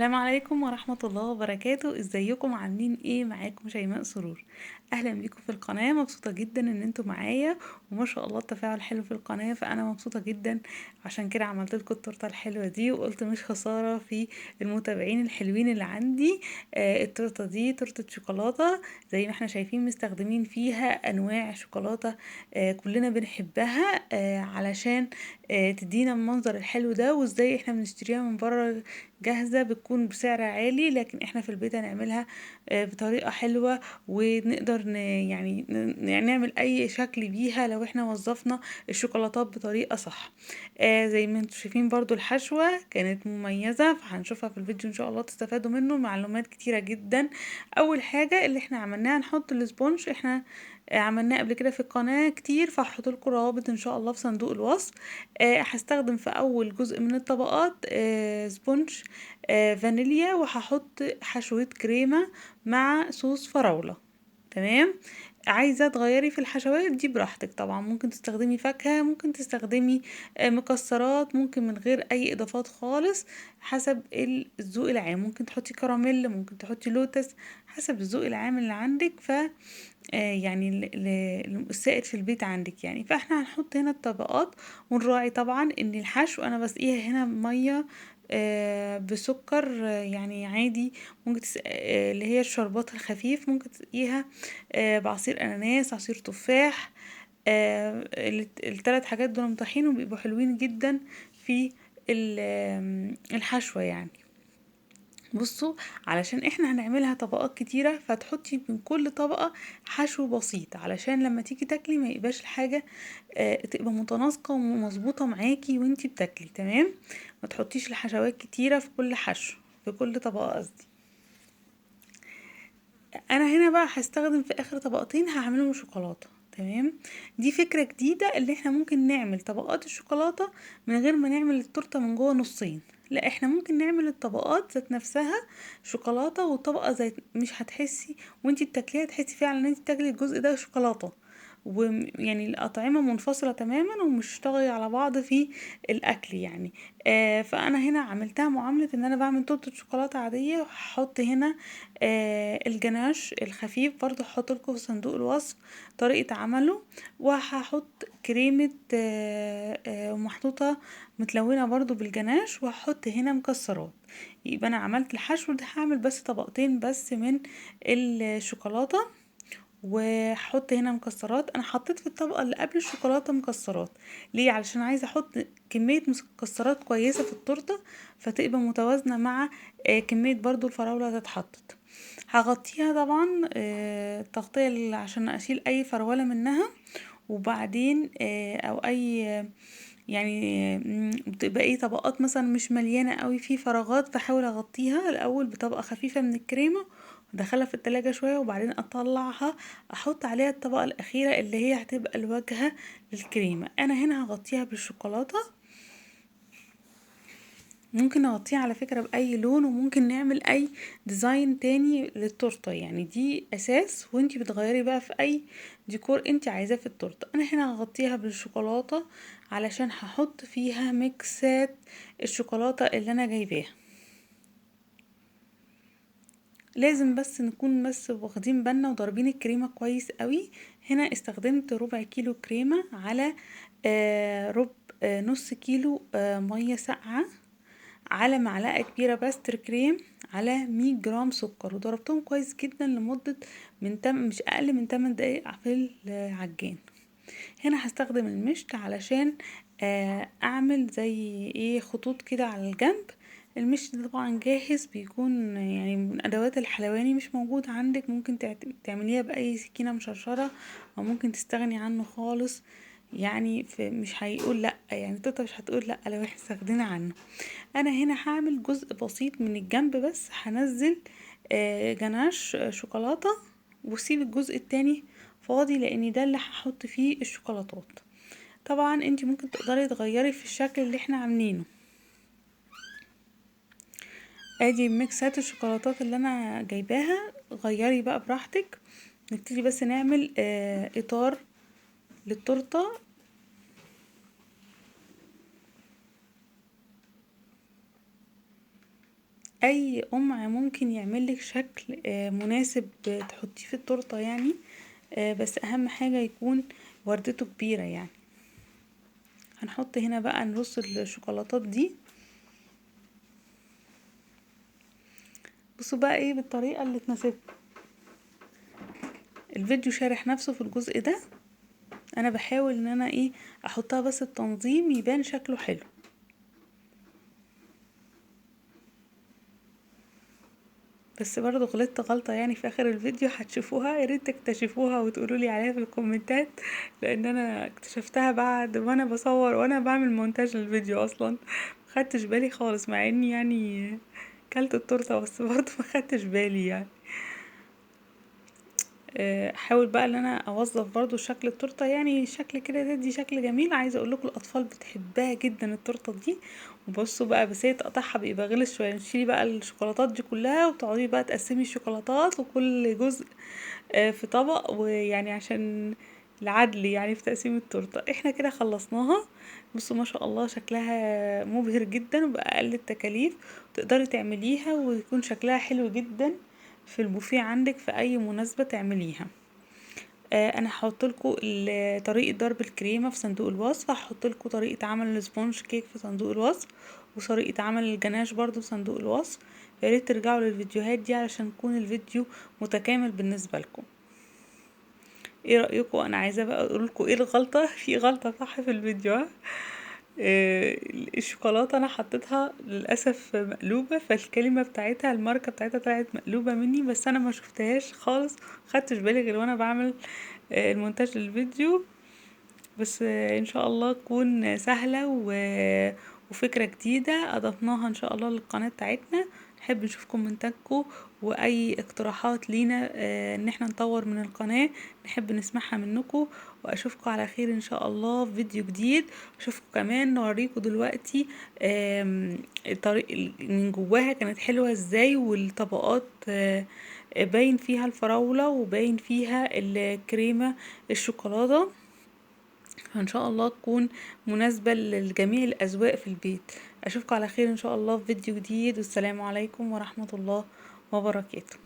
السلام عليكم ورحمة الله وبركاته. ازيكم عاملين ايه؟ معاكم شيماء سرور، اهلا بيكم في القناة. مبسوطة جدا ان انتم معايا، وما شاء الله التفاعل حلو في القناة، فانا مبسوطة جدا. عشان كده عملت لكم التورتة الحلوة دي، وقلت مش خسارة في المتابعين الحلوين اللي عندي. التورتة دي تورتة شوكولاتة زي ما احنا شايفين، مستخدمين فيها انواع شوكولاتة كلنا بنحبها، علشان تدينا المنظر الحلو ده. وازاي احنا بنشتريها من بره جاهزة بتكون بسعر عالي، لكن احنا في البيت هنعملها بطريقة حلوة، ونقدر يعني نعمل اي شكل بيها لو احنا وظفنا الشوكولاتات بطريقة صح. زي ما انتم شايفين برضو الحشوة كانت مميزة، فهنشوفها في الفيديو ان شاء الله تستفادوا منه معلومات كتيرة جدا. اول حاجة اللي احنا عملناها نحط ال sponge، احنا عملناه قبل كده في القناة كتير، فهحط لكم روابط ان شاء الله في صندوق الوصف. هستخدم في اول جزء من الطبقات sponge فانيليا، وهحط حشوة كريمة مع صوص فراولة. تمام. عايزة تغيري في الحشوات دي براحتك طبعا، ممكن تستخدمي فاكهة، ممكن تستخدمي مكسرات، ممكن من غير اي اضافات خالص حسب الذوق العام. ممكن تحطي كراميل، ممكن تحطي لوتس، حسب الذوق العام اللي عندك، ف يعني السائد في البيت عندك يعني. فاحنا هنحط هنا الطبقات، ونراعي طبعا ان الحشو انا بسقيها هنا مية بسكر، يعني عادي، ممكن اللي هي الشربات الخفيف، ممكن تسقيها بعصير اناناس، عصير تفاح. التلات حاجات دول متاحين وبيبقوا حلوين جدا في الحشوة يعني. بصوا، علشان احنا هنعملها طبقات كتيرة، فتحطي من كل طبقة حشو بسيط، علشان لما تيجي تاكلي ما يبقاش الحاجة تبقى متناسقة ومظبوطة معاكي وانتي بتاكلي. تمام. ما تحطيش الحشوات كتيرة في كل حشو، في كل طبقة قصدي. انا هنا بقى هستخدم في اخر طبقتين هعملهم شوكولاتة. تمام. دي فكرة جديدة اللي احنا ممكن نعمل طبقات الشوكولاتة من غير ما نعمل التورتة من جوه نصين، لا احنا ممكن نعمل الطبقات ذات نفسها شوكولاتة، وطبقة زي مش هتحسي وانتي بتاكليها، تحسي فعلا ان انتي بتاكلي الجزء ده شوكولاتة، ويعني الأطعمة منفصلة تماما ومش طاغية على بعض في الأكل يعني. فأنا هنا عملتها معاملة إن أنا بعمل تورتة شوكولاتة عادية، وهحط هنا الجناش الخفيف، برضو هحط لكم في صندوق الوصف طريقة عمله، وهحط كريمة محطوطة متلونة برضو بالجناش، وهحط هنا مكسرات. يبقى أنا عملت الحشو ده، هعمل بس طبقتين بس من الشوكولاتة، وهحط هنا مكسرات. انا حطيت في الطبقة اللي قبل الشوكولاتة مكسرات ليه؟ علشان عايزه احط كمية مكسرات كويسة في التورتة، فتبقى متوازنة مع كمية برضو الفراوله اللي اتحطت. هغطيها طبعا التغطية عشان اشيل اي فراوله منها، وبعدين او اي يعني بتبقى ايه طبقات مثلا مش مليانة قوي، في فراغات، بحاول اغطيها الاول بطبقه خفيفة من الكريمة، ادخلها في التلاجة شوية، وبعدين اطلعها احط عليها الطبقة الاخيرة اللي هي هتبقى الواجهة للكريمة. انا هنا هغطيها بالشوكولاتة، ممكن نغطيها على فكرة بأي لون، وممكن نعمل اي design تاني للتورتة يعني، دي اساس وانتي بتغيري بقى في اي ديكور انتي عايزاه في التورتة. انا هنا هغطيها بالشوكولاتة علشان هحط فيها ميكسات الشوكولاتة اللي انا جايباها. لازم بس نكون بس واخدين بالنا وضاربين الكريمة كويس قوي. هنا استخدمت ربع كيلو كريمة على ربع نص كيلو مية ساقعة، على معلقة كبيرة pastry cream، على 100 جرام سكر، وضربتهم كويس جدا لمدة مش اقل من 8 دقايق في العجان. هنا هستخدم المشط علشان اعمل زي ايه خطوط كده على الجنب. المشط ده طبعا جاهز، بيكون يعني من ادوات الحلواني، مش موجود عندك ممكن تعمليها باي سكينة مشرشرة، او ممكن تستغني عنه خالص يعني، مش هيقول لا يعني، التورتة مش هتقول لا لو احنا استغنينا عنه. انا هنا هعمل جزء بسيط من الجنب بس، هنزل جناش شوكولاتة، واسيب الجزء التاني فاضي لان ده اللي هحط فيه الشوكولاتات. طبعا انتي ممكن تقدري تغيري في الشكل اللي احنا عاملينه. ادي ميكسات الشوكولاتات اللي انا جايباها، غيري بقى براحتك. نبتدي بس نعمل اطار للتورته. اي قمع ممكن يعملك شكل مناسب تحطيه في التورتة يعني، بس اهم حاجة يكون وردته كبيرة يعني. هنحط هنا بقى نرص الشوكولاتات دي. بصوا بقى ايه بالطريقة اللي تناسبكم. الفيديو شارح نفسه في الجزء ده، انا بحاول ان انا ايه احطها بس التنظيم يبان شكله حلو. بس برضو غلطت غلطة يعني في اخر الفيديو هتشوفوها، يا ريت تكتشفوها وتقولوا لي عليها في الكومنتات، لان انا اكتشفتها بعد وانا بصور وانا بعمل مونتاج للفيديو اصلا، ما خدتش بالي خالص، مع اني يعني كلت التورتة بس برضو ما خدتش بالي يعني. احاول بقى ان انا اوظف برضو شكل التورتة، يعني شكل كده تدي شكل جميل. عايزه اقول لكم الاطفال بتحبها جدا التورتة دي. وبصوا بقى بس هي تقطعها بيبقى غلس شوية، تشيلي بقى الشوكولاتات دي كلها وتقعدي بقى تقسمي الشوكولاتات وكل جزء في طبق، ويعني عشان العدل يعني في تقسيم التورتة. احنا كده خلصناها. بصوا ما شاء الله شكلها مبهر جدا وباقل التكاليف تقدري تعمليها ويكون شكلها حلو جدا في البوفيه عندك في اي مناسبة تعمليها. انا هحط لكم طريقه ضرب الكريمة في صندوق الوصف، هحط لكم طريقه عمل ال sponge cake في صندوق الوصف، وطريقه عمل الجناش برضو في صندوق الوصف. يا ريت ترجعوا للفيديوهات دي علشان يكون الفيديو متكامل بالنسبة لكم. ايه رايكم؟ انا عايزه بقى اقول لكم ايه الغلطة، في غلطه صح في الفيديو. الشوكولاتة انا حطيتها للاسف مقلوبة، فالكلمة بتاعتها الماركة بتاعتها طلعت مقلوبة مني، بس انا ما شفتهاش خالص، خدتش بالي غير وانا بعمل المونتاج للفيديو. بس ان شاء الله تكون سهلة وفكره جديدة اضفناها ان شاء الله للقناة بتاعتنا. نحب نشوف كومنتاتكم واي اقتراحات لينا ان احنا نطور من القناة، نحب نسمعها منكم. واشوفكم على خير ان شاء الله في فيديو جديد. اشوفكم كمان نوريكم دلوقتي الطريق من جواها كانت حلوة ازاي، والطبقات باين فيها الفراوله وباين فيها الكريمة الشوكولاتة. فان شاء الله تكون مناسبة لجميع الاذواق في البيت. اشوفكم على خير ان شاء الله في فيديو جديد، والسلام عليكم ورحمة الله وبركاته.